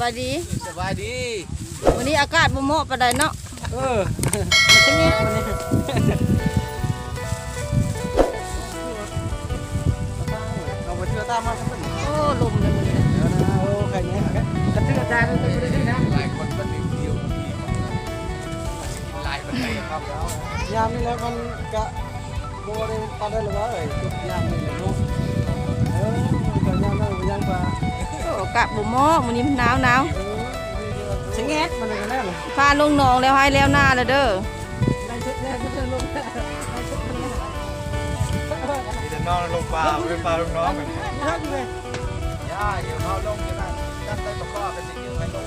ສະບາຍດີ ສະບາຍດີ. ມື້ນີ້ອາກາດບໍ່ເໝາະປານໃດເນາະ. ເອີ ເອົາໄປເທື່ອຕາມມາຊະເພິ່ນ. ໂອ້ ລົມເລີຍມື້ນີ້. ໂອ້ ໃຄແນ່ ກະເທື່ອຕາມເພິ່ນບໍ່ໄດ້ນະ. ຫຼາຍຄົນປານນີ້ ຍາມນີ້ແລ້ວມັນກະບໍ່ໄດ້ປານໃດລະວ່າ ເອີຍ ຍາມນີ້ແຫຼະເນາະ. ເອີ ກະຍາມນັ້ນກະຍັງວ່າ ໂອ້ ກະບໍ່ເໝາະ ມື້ນີ້ມັນໜາວໆ. ເອີ ສະແງດມັນກະນັ້ນ ພາລົງໜອງແລ້ວໄຮ່ແລ້ວນາແລ້ວເດີ. ມີແຕ່ນ້ອງລົງປາ ບໍ່ໄດ້ປາລົງໜອງ. ຢ່າ ຢ່າເອົາລົງ ຈັ່ງນັ້ນ ຈັບໄດ້ປະຄອງ ກະຊິດຶງໃຫ້ລົງ.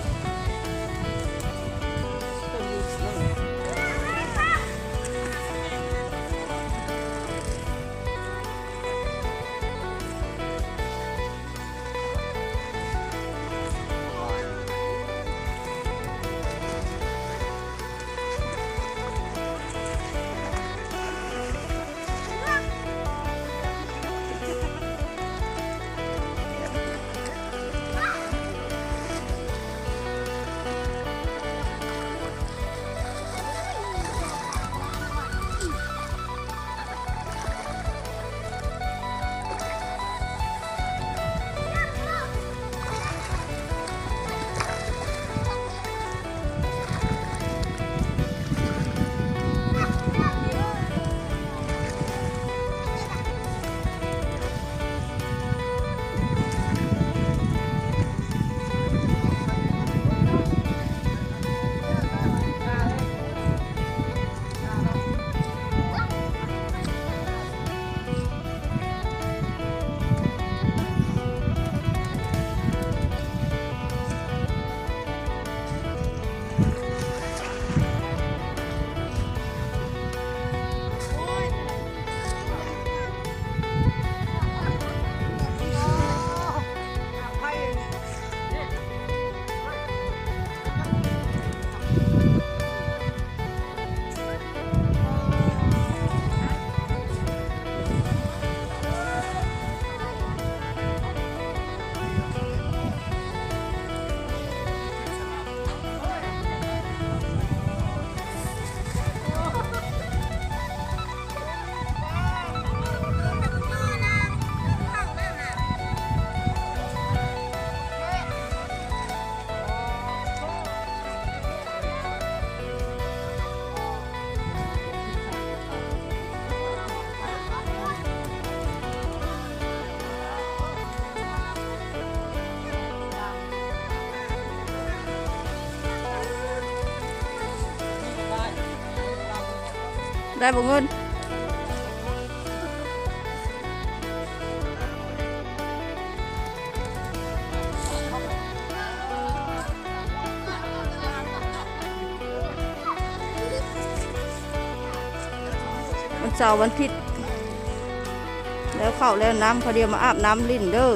ໄດ້ບໍ່ເງິນ? ວັນເສົາວັນທິດ ແລ້ວເຂົ້າແລ້ວນ້ຳ ພໍດຽວມາອາບນ້ຳຫຼິ້ນເດີ.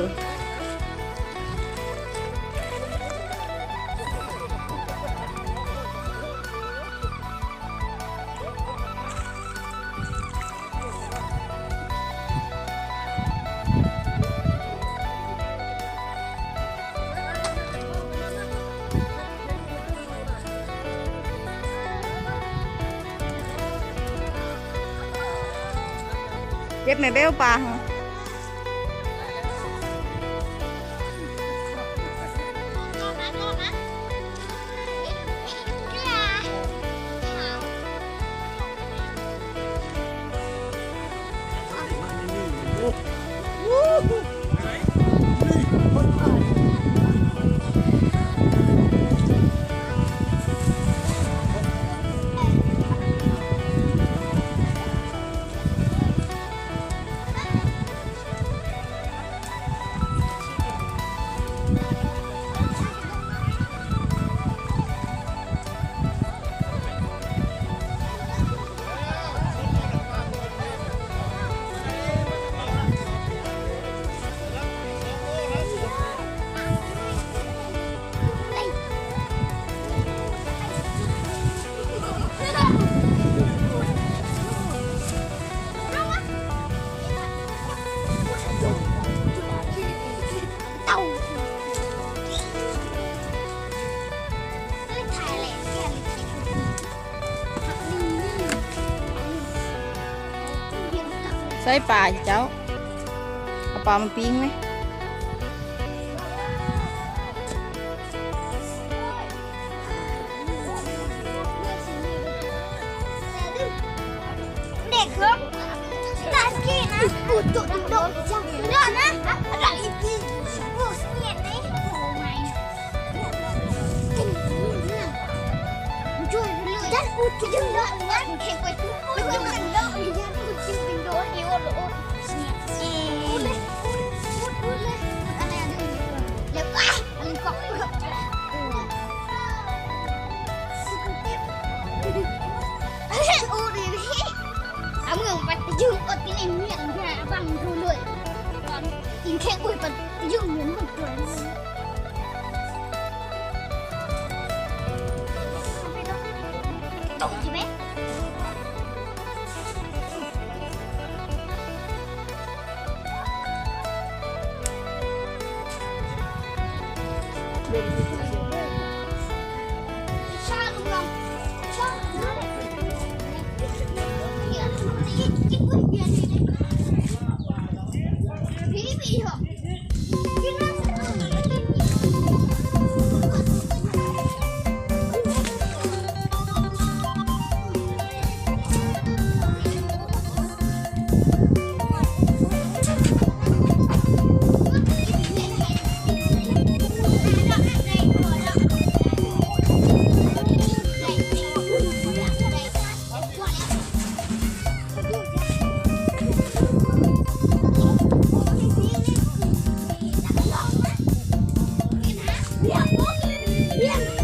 ເຈັບແມ່ເບວປາ. ເ ໃສ່ປາເຈົ້າ ເອົາປາມາປີ້ງໄໝ? ເດັກເຂືອນ ຕາກີນະ ປູດຕຸດດົກຈັງເດີນະ ອະໄລອີກ ໂອ້ ສຽນເດ້ ໂອ້ ໄມ Bien.